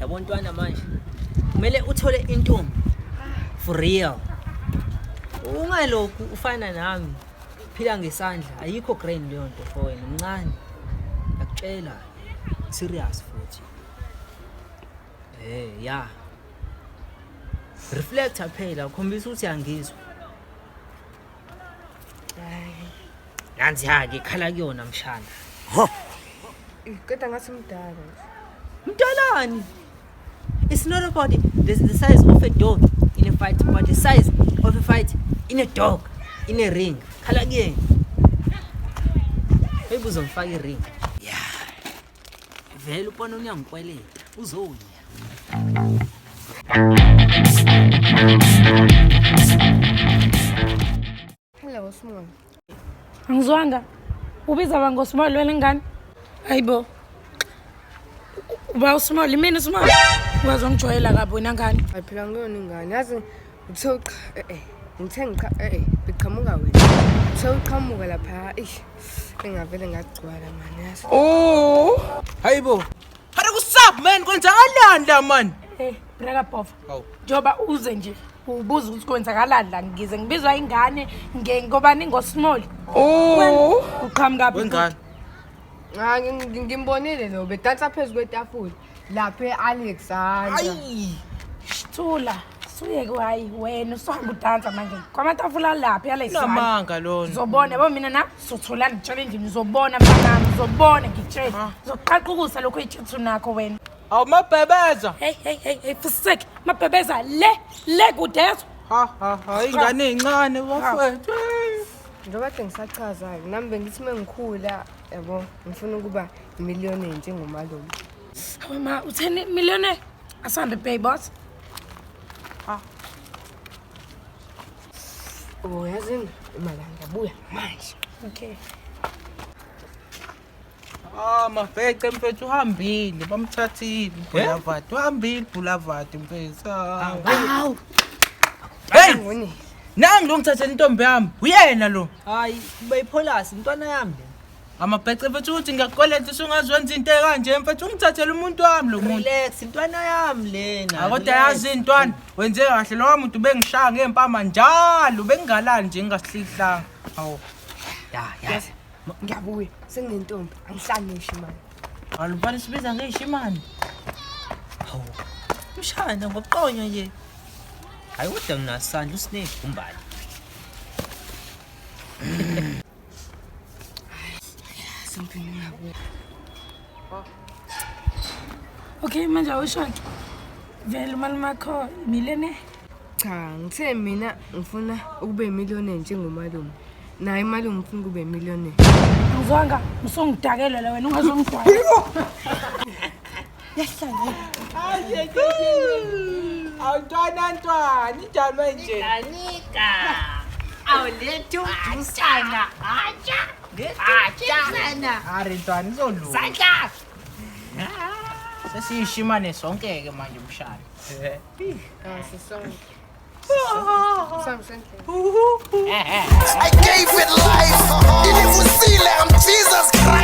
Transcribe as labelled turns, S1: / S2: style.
S1: Yabo ntwana manje. Kumele uthole intombi. For real. Ungalokhu ufana nami. Phila ngesandla. Ayikho grain leyo nto for wena mncane. Ngiyakutshela. Serious futhi. Eh ya. Reflector phela ukhombisa ukuthi angizwa. Nansi ya-ke khala kuyona mshana.
S2: Kodwa ngathi umdala nje.
S1: Mdalani. It's not about the size of a dog in a fight, but the size of a fight in a dog in a ring. Khala kuyena. Maybe uzomfaka i-ring. Yeah. Vele ubona uyangikweleta. Uzonya.
S2: Hello Small.
S3: Angizwanga. Ubiza ba ngoSmall wena ngane? Hayibo. Uba uSmall imini uSmall. Ungaze ungijwayela kabi wena ngane.
S2: Hayi phela ngiyona ingane. Yazi ngithe uqa eh ngithe ngiqa eh beqhamuka wena. Ngithe uqhamuka lapha eish engavele ngagcwala mani yazi.
S4: Oh. Hayibo. Hare kusap man kwenzakalani la man?
S3: Eh, breka bhova.
S4: Hawu.
S3: Njengoba uze nje ubuza ukuthi kwenzakalani la ngize ngibizwa ingane ngoba ningoSmall.
S4: Oh.
S3: Uqhamuka phi?
S4: Wengane.
S2: Ah ngimbonile lo bedansa phezu kwetafula lapha eAlexandra.
S4: Ayi.
S3: Thula. Suyeke hayi wena usuhamba udansa manje. Kwamatafula lapha yalezana.
S4: Namanga lona.
S3: Uzobona yabo mina na sotholana ngitshela endlini uzobona mntanami uzobona ngitshela. Uzoqaqukisa lokho ijitsu nakho wena.
S4: Awu mabhebeza.
S3: Hey hey hey hey fusek mabhebeza le le kudezwa.
S4: Ha ha ha ingane encane bafethu.
S2: Njengoba kade ngisachaza-ke nami bengithi uma ngikhula yabo ngifuna ukuba imillionaire njengomalume.
S3: Hawe ma utheni millionaire? Asambe babe boss.
S2: Oh yazini imali ngiyabuya manje.
S3: Okay.
S4: Ah mabhece mfethu uhambile bamthathile Boulevard uhambile Boulevard mfethu.
S1: Hawu.
S4: Hey
S2: Ngoni.
S4: nangi lo ngithathela intombi yami uyena lo.
S1: Hayi, bayipholasi intwana yami le.
S4: Amabhece mfethu uthi ngiyakukweleta usungaziwenza into ekanje mfethu ungithathele umuntu wami lo muntu.
S1: Relax, intwana yami lena.
S4: Ah, kodwa yazi intwana wenze kahle lowa muntu bengishaya ngempama njalo bengingalali nje ngingasihlihlanga. Hawu.
S1: Ya, ya.
S2: Ngiyabuya senginentombi angihlali neshimane.
S4: Alubani sibiza ngeyishimane.
S1: Hawu. Mshana ngokuqonywa nje. Hayi kodwa nginasandla uSnake umbali.
S2: Something ngiyabuya.
S3: Okay manje awusho-ke. Vele umalume wakho millionaire.
S2: Cha ngithe mina ngifuna ukube imillionaire njengomalume. Naye umalume ufuna ukube imillionaire.
S3: Angizwanga usungidakela la wena ungazongidakela.
S4: Awuntwana ntwana injani manje?
S1: Anika. Awulethu usana. Acha. Acha.
S4: Ari ntwana izolunga.
S1: Sandla.
S4: Sesiyishimane sonke ke manje mshana.
S2: Ah sisonke. Samsendlini.
S5: I gave it life. Ilivusile, I'm Jesus Christ.